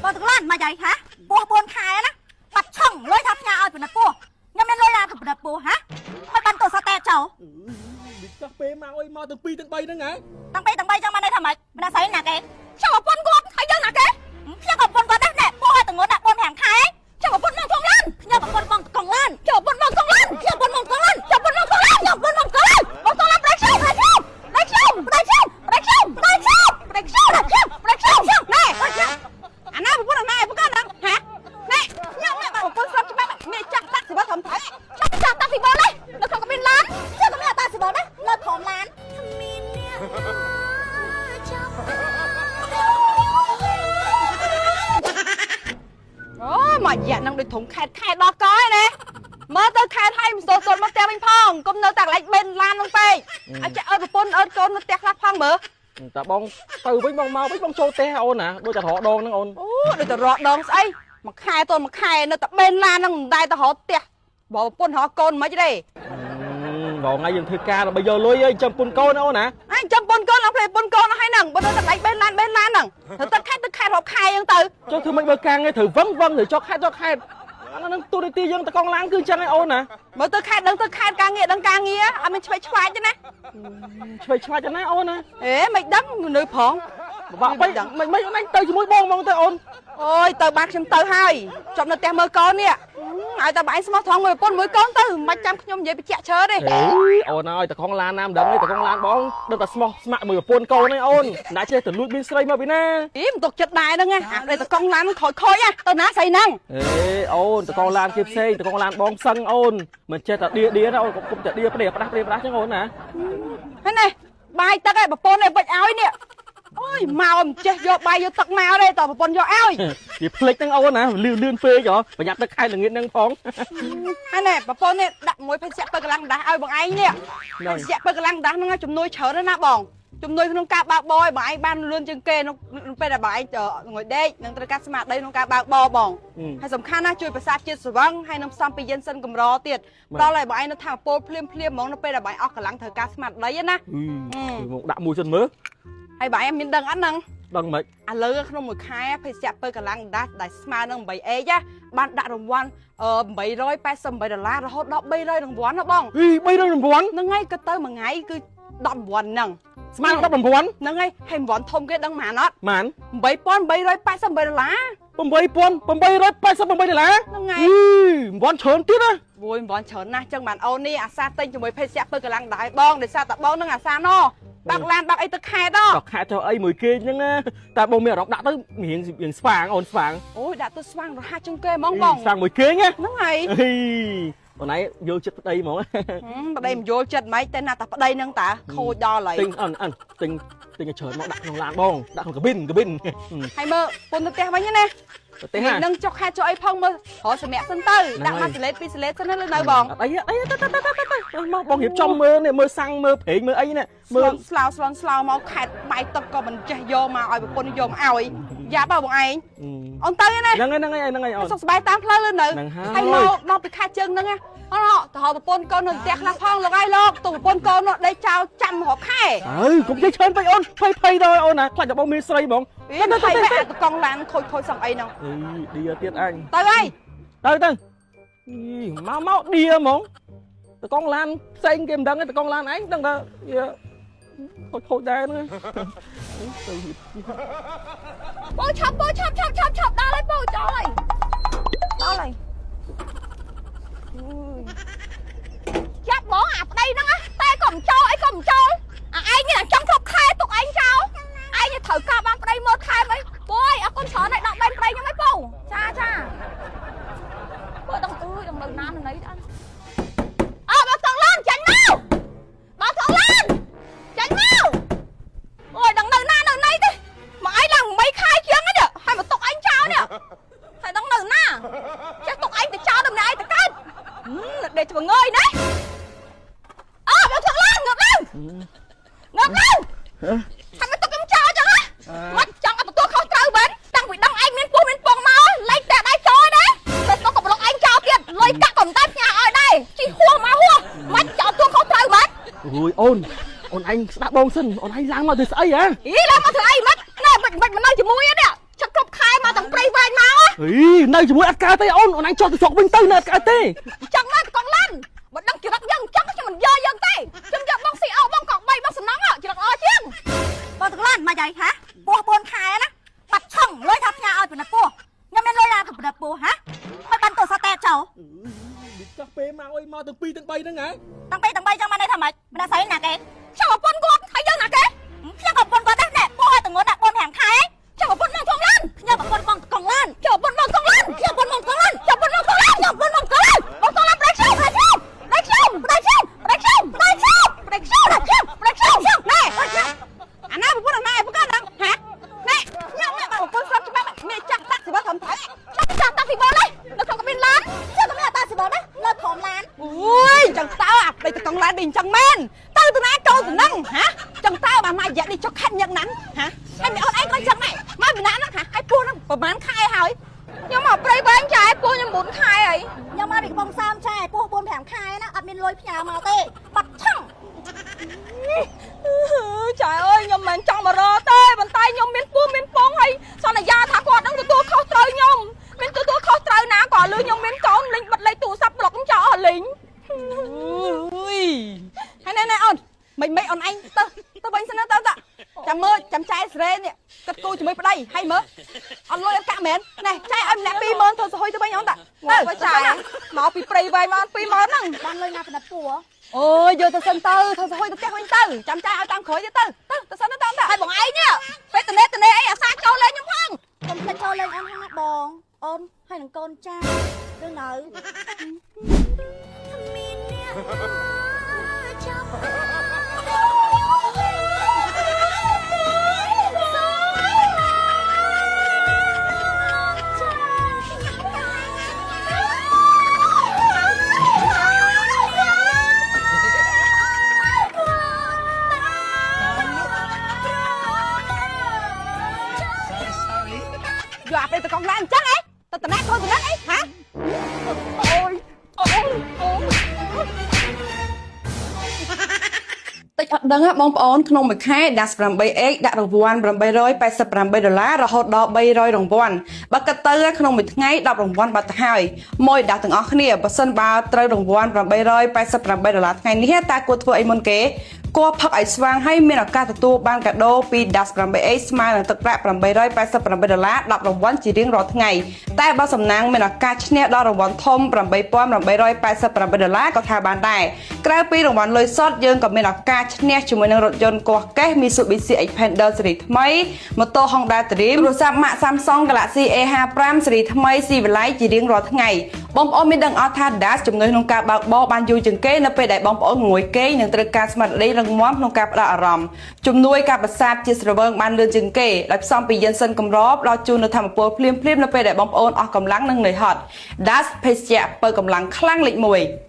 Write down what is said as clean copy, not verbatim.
បងទាំងឡានមកយាយហាពោះ4ខែណាបាត់ឆឹងលុយថាផ្ញើឲ្យប្រណិតពោះខ្ញុំមានលុយណាទៅប្រណិតពោះហាមិនបានទូរស័ព្ទតែចោល នេះចោះពេលមកអុយមកទាំង2ទាំង3ហ្នឹងហ៎ តាំងពីទាំង3ចឹងបានន័យថាម៉េចម្នាក់ស្រីណាគេខ្ញុំប្រពន្ធគាត់ហើយយើងណាគេខ្ញុំប្រពន្ធគាត់ដែរណែពោះឲ្យតងន់ដាក់4 5ខែខ្ញុំប្រពន្ធមកកងឡានខ្ញុំប្រពន្ធបងកងឡានខ្ញុំប្រពន្ធបងកងឡានខ្ញុំប្រពន្ធបងកងឡានខ្ញុំប្រពន្ធបងកងឡានខ្ញុំប្រពន្ធបងកងឡានបងកងឡានប្រេកខ្ញុំប្រេកខ្ញុំប្រេកខ្ញុំប្រេកខ្ញុំប្រេកខ្ញុំប្រេកខ្ញុំប្រេកខ្ញុំប្រេកខ្ញុំប្រេកខ្ញុំណែប្រេកខ្ញុំ អាណាប្រពន្ធអាណាឯងប្រកាន់ហ្នឹងហាណែខ្ញុំណែបើប្រពន្ធស្រាប់ច្បាប់មានចាក់តាក់ស៊ីបធំត្រូវ ចាំចាស់តាស៊ីបលនេះនៅក្នុងកាប៊ីនឡានចាំតែមានតាស៊ីបលណានៅក្រោមឡាន អូមួយរយៈហ្នឹងដូចធំខេតខេតដល់កយណាមើលទៅខេតឲ្យមិនសូវសូត្រមកផ្ទះវិញផងកុំនៅតែកន្លែងបេនឡានហ្នឹងពេកឲ្យចាក់ឲ្យប្រពន្ធឲ្យកូននៅផ្ទះខ្លះផងមើល តែបងទៅវិញបងមកវិញបងចូលផ្ទះអូនណាដូចតែរកដងហ្នឹងអូន អូដូចតែរកដងស្អីមួយខែទល់មួយខែនៅតែបេនឡានហ្នឹងមិនដែលទៅរកផ្ទះបើប្រពន្ធរកកូនមិនទេ បងថ្ងៃយើងធ្វើការដើម្បីយកលុយអីចាំពុនកូនអូនណា អញចាំពុនកូនអត់ភ្លេចពុនកូនអស់ហើយហ្នឹងបើនៅតែកន្លែងបេនឡានបេនឡានហ្នឹងទៅទឹកខេតទឹកខេតរាប់ខែហ្នឹងទៅ ចុះធ្វើម៉េចបើការងារត្រូវវឹងវឹងត្រូវចុះខេតចុះខេតអាហ្នឹងទូនីតិយើងតកងឡានគឺអញ្ចឹងឯងអូនណា មើលទៅខេតដឹងទៅខេតការងារដឹងការងារអត់មានឆ្វេងឆ្វាចទេណា ឆ្វេងឆ្វាច់ណាអូនណា អេមិនដឹងនៅផង បាក់បីមិនមិនអូនឯងទៅជាមួយបងហ្មងទៅអូន អូយទៅបានខ្ញុំទៅហើយជប់នៅផ្ទះមើលកូននេះឲ្យតែបងឯងស្មោះត្រង់មួយប្រពន្ធមួយកូនទៅមិនបាច់ចាំខ្ញុំនិយាយបញ្ជាក់ច្រើនទេ ហេអូនអើយតកងឡានណាមិនដឹងទេតកងឡានបងដឹងតែស្មោះស្ម័គ្រមួយប្រពន្ធកូនឯងអូនណាចេះទៅលួចមានស្រីមកពីណា អីមិនទុកចិត្តដែរហ្នឹងណាអាប្តីតកង់ឡានខូចខូចណាទៅណាស្អីហ្នឹង អេអូនតកងឡានគេផ្សេងតកងឡានបងសឹងអូនមិនចេះតែដៀដៀណាអូនកុំតែដៀផ្ដេផ្ដាស់ផ្ដេផ្ដាស់ចឹងអូនណា ហើយនេះបាយទឹកឯងប្រពន្ធឯងវិចឲ្យនេះអូយមកមិនចេះយកបាយយកទឹកមកទេតប្រពន្ធយកឲ្យ វាភ្លេចហ្នឹងអូនណាលឿនលឿនពេកហ៎ប្រយ័ត្នទឹកខែល្ងាចហ្នឹងផង ហើយនេះប្រពន្ធនេះដាក់មួយភេសជ្ជៈពើកម្លាំងដាស់ឲ្យបងឯងនេះ ហ្នឹង ភេសជ្ជៈពើកម្លាំងដាស់ហ្នឹងជំនួយច្រើនណាស់បងជំនួយក្នុងការបើកបរឲ្យបងឯងបានលឿនជាងគេក្នុងពេលដែលបងឯងងុយដេកនឹងត្រូវការស្មារតីក្នុងការបើកបរបងហើយសំខាន់ណាស់ជួយប្រសាទជាតិស្រវឹងហើយនឹងផ្សំពីយិនសិនកម្រទៀតផ្ដល់ឲ្យបងឯងនៅថាមពលភ្លាមភ្លាមហ្មងនៅពេលដែលបងឯងអស់កម្លាំងត្រូវការស្មារតីណា មកដាក់មួយសិនមើល ហើយបងឯងមានដឹងអត់ហ្នឹង ដឹងមិន ឥឡូវក្នុងមួយខែភេសជ្ជៈពើកម្លាំងដាស់ដែលស្មើនឹង 8H ណាបានដាក់រង្វាន់888ដុល្លាររហូតដល់300រង្វាន់ណាបង អី300រង្វាន់ ហ្នឹងហើយក៏ទៅមួយថ្ងៃគឺ10រង្វាន់ហ្នឹង ស្មើនឹង10រង្វាន់ ហ្នឹងហើយហើយរង្វាន់ធំគេដឹងប៉ុន្មានអត់ ម៉ាន 8888ដុល្លារ 8888ដុល្លារ ហ្នឹងហើយ អីរង្វាន់ច្រើនទៀតណា អូយរង្វាន់ច្រើនណាស់ចឹងបានអូននេះអាសាទិញជាមួយភេសជ្ជៈពើកម្លាំងដែរបងដោយសារតែបងនឹងអាសាណបាក់ឡានបាក់អីទៅខេត តខែទៅអីមួយគេហ្នឹងណាតែបងមានអារម្មណ៍ដាក់ទៅរៀងរៀងស្វាងអូនស្វាង អូយដាក់ទៅស្វាងរហ័សជាងគេហ្មងបង ស្វាងមួយគេណា ហ្នឹងហើយ អីអូនឯងយល់ចិត្តប្តីហ្មង ប្តីមិនយល់ចិត្តម៉េចតែណាតែប្តីហ្នឹងតាខូចដល់ហើយ ទិញអិនអិនទិញទិញឲ្យច្រើនមកដាក់ក្នុងឡានបងដាក់ក្នុងកាប៊ីនកាប៊ីន ហើយមើលពុនទៅផ្ទះវិញណា ប្រទេសហា នឹងចុះខែចុះអីផងមើលរកសម្រាប់សិនទៅដាក់មួយសលេតពីរសលេតសិនណាលើនៅបង អត់អីអីទៅទៅទៅទៅទៅមកបងរៀបចំមើលនេះមើលសាំងមើលប្រេងមើលអីនេះមើល មើលស្លោស្លន់ស្លោមកខែតបាយទឹកក៏មិនចេះយកមកឲ្យប្រពន្ធយកមកឲ្យយ៉ាប់ហ៎បងឯងអូនទៅណា ហ្នឹងហើយហ្នឹងហើយហ្នឹងហើយអូន សុខសប្បាយតាមផ្លូវលើនៅ ហ្នឹងហើយ ហើយមកមកពីខែជើងហ្នឹងណាអូនទៅហៅប្រពន្ធកូននៅផ្ទះខ្លះផងលោកឯងលោកទៅប្រពន្ធកូននោះដេកចោលចាំរាប់ខែ អើកុំនិយាយច្រើនពេកអូនភ័យភ័យដល់អូនណាខ្លាចតែបងមានស្រីហ្មង អីទៅទៅអាតកង់ឡានខូចខូចសងអីហ្នឹង អីឌីទៀតអញ ទៅហើយ ទៅទៅអីមកមកឌីហ្មងតកងឡានផ្សេងគេមិនដឹងទេតកងឡានឯងដឹងថាវាខូចខូចដែរហ្នឹងទៅ ពូឆប់ពូឆប់ឆប់ឆប់ឆប់ដល់ហើយពូចូលហើយដល់ហើយចាប់ហ្មងអាប្តីហ្នឹងណាតែក៏មិនចូលអីក៏មិនចូលអាឯងនេះចង់គ្រប់ខែទុកឯងចោលឯងត្រូវការបានប្តីមើលថែមអីពូអើយអរគុណច្រើនហើយដកបែនប្តីខ្ញុំអីពូចាចាពូដឹងអើយដឹងនៅណានៅណីអត់អើបើតង់ឡានចាញ់មកបើតង់ឡានចាញ់មក អូយដឹងនៅណានៅណីទេមកឯងឡើង8ខែជាងហ្នឹងហើយមកទុកឯងចោលនេះហើយដឹងនៅណាចេះទុកឯងទៅចោលដំណែឯងទៅកើតដេកធ្វើងើយណាអើមកទុកឡើងងើបឡើងងើបឡើងហើយមកទុកខ្ញុំចោលចឹងហ៎មកចង់ឲ្យទទួលខុសត្រូវមែនតាំងពីដឹងឯងមានពោះមានពងមកលែងតែដៃចូលដែរតែទុកក៏ប្លុកឯងចោលទៀតលុយកាក់ក៏មិនតែផ្ញើឲ្យដែរជីហួសមកហួសមកចង់ទទួលខុសត្រូវមែន អូយអូនអូនឯងស្ដាប់បងសិនអូនឯងឡើងមកទៅស្អីហ៎ អីឡើងមកធ្វើអីមិនណែមិនមិននៅជាមួយនេះឆឹកគ្រប់ខែមកទាំងព្រៃវែង អីនៅជាមួយអត់កើតទេអូនអូនឯងចុះទៅស្រុកវិញទៅនៅអត់កើតទេ ចឹងណាតកង់ឡានបើដឹងចរិតយើងចឹងខ្ញុំមិនយកយើងទេខ្ញុំយកបងស៊ីអោបងកង់3បងសំណងចរិតល្អជាង បងតក្លានមកយាយហាពោះ4ខែណាបាត់ឆឹងលុយថាផ្ញើឲ្យប្រណិតពោះខ្ញុំមានលុយណាទៅប្រណិតពោះហាមិនបានទូរស័ព្ទតែចោល ចាស់ពេលមកអីមកទាំង2ទាំង3ហ្នឹងហ៎ តាំងពីទាំង3ចង់បានន័យថាម៉េចម្នាក់ស្រីណាគេ ចាំប្រពន្ធគាត់ហើយយើងណាគេ ខ្ញុំក៏ប្រពន្ធគាត់ដែរណែពោះឲ្យតងន់ដាក់4 5ខែ ចាំប្រពន្ធបងកង់ឡាន ខ្ញុំប្រពន្ធបងតកងឡាន ចាំប្រពន្ធបងកង់ឡាន ខ្ញុំប្រពន្ធបងកងឡាន ចាំប្រពន្ធបងកង់ឡាន ខ្ញុំប្រពន្ធបងកងឡាន បងកង់ឡានប្រេកខ្ញុំប្រេកខ្ញុំប្រេកខ្ញុំប្រេកខ្ញុំប្រេកខ្ញុំ ប្រដៃខ្ញុំ ប្រេកខ្ញុំប្រេកខ្ញុំប្រេកខ្ញុំ ណែអាណាប្រពន្ធអាណាឯងប្រកហ្នឹងហាណែខ្ញុំអ្នកប្រពន្ធស្រាប់ច្បាប់មានចាក់តាក់សិបត្រឹមត្រូវ ចាំចាំតាក់ស៊ីបលនេះនៅក្នុងកាប៊ីនឡាន ខ្ញុំក៏មានអតាសិបដែរនៅព្រមឡាន អូយចឹងតើអាប្តីតកង់ឡាននេះអញ្ចឹងមែនទៅទៅណាចូលទៅហ្នឹងហាចឹងតើបានមករយៈនេះចុះខាត់ញឹកណាស់ហាហើយមីអូនឯងក៏ចឹងដែរមកពីណាហ្នឹងហាហើយពោះហ្នឹងប្រហែលខែហើយ ខ្ញុំមកព្រៃវែងចែពោះខ្ញុំ9ខែហើយ ខ្ញុំមកពីកំពង់សោមចែពោះ4 5ខែណាអត់មានលុយផ្ញើមកទេបាត់ឆឹង ចែអើយខ្ញុំមិនចង់មករកទេប៉ុន្តែខ្ញុំមានពោះមានពងហើយសន្យាថាគាត់នឹងទទួលខុសត្រូវខ្ញុំមានទទួលខុសត្រូវណាក៏លឺខ្ញុំមានកូនលេងបិទលេខទូរស័ព្ទប្លុកខ្ញុំចោលអស់លេង អូយហើយណែណែអូនមិនមិនអូនឯងទៅទៅវិញសិនណាទៅតាចាំមើលចាំចែសេរ៉េនេះគិតគូជាមួយប្តីហើយមើលអត់លុយអត់កាក់មែនណែចែឲ្យម្នាក់20000ធ្វើសហុយទៅវិញអូនតា ទៅចែមកពីព្រៃវែងមក20000ហ្នឹង បានលុយណាប្រណិតពោះ អូយយកទៅសិនទៅធ្វើសហុយទៅផ្ទះវិញទៅចាំចែឲ្យតាមក្រោយទៀតទៅទៅទៅសិនទៅតាមតា ហើយបងឯងនេះពេលតនេតនេអីអាសាចូលលេងខ្ញុំផង កុំភ្លេចចូលលេងអូនហ្នឹងណាបងអូនហើយនឹងកូនចាឬនៅ មានអ្នកចាប់ យកអាប្តីទៅកង់ឡានអញ្ចឹងអីទៅតំណាក់ខ្លួនតំណាក់អីហា អូយអូអូ តិចអត់ដឹងហ៎បងប្អូនក្នុងមួយខែ DAS 8X ដាក់រង្វាន់888ដុល្លាររហូតដល់300រង្វាន់បើគិតទៅក្នុងមួយថ្ងៃ10រង្វាន់បាត់ទៅហើយមួយ DAS ទាំងអស់គ្នាបើសិនបើត្រូវរង្វាន់888ដុល្លារថ្ងៃនេះតើគួរធ្វើអីមុនគេគួរផឹកឲ្យស្វាងហើយមានឱកាសទទួលបានកាដូពី DAS 8X ស្មើនឹងទឹកប្រាក់888ដុល្លារ10រង្វាន់ជារៀងរាល់ថ្ងៃតែបើសំណាងមានឱកាសឈ្នះដល់រង្វាន់ធំ8888ដុល្លារក៏ថាបានដែរក្រៅពីរង្វាន់លុយសុទ្ធយើងក៏មានឱកាសឈ្នះជាមួយនឹងរថយន្តកោះកេះ Mitsubishi Xpander ស៊េរីថ្មីម៉ូតូ Honda Dream ទូរស័ព្ទម៉ាក Samsung Galaxy A55 ស៊េរីថ្មីស៊ីវិល័យជារៀងរាល់ថ្ងៃបងប្អូនមានដឹងអត់ថា DAS ជំនួយក្នុងការបើកបរបានយូរជាងគេនៅពេលដែលបងប្អូនងួយគេងនិងត្រូវការស្មារតីរឹងមាំក្នុងការផ្ដោតអារម្មណ៍ជំនួយការប្រសាទជាស្រវឹងបានលឿនជាងគេដោយផ្សំពីយិនសិនកម្រផ្ដល់ជូននូវធម៌ពលភ្លាមៗនៅពេលដែលបងប្អូនអស់កម្លាំងនិងនឿយហត់ DAS ភេសជ្ជៈបើកម្លាំងខ្លាំងលេខ1។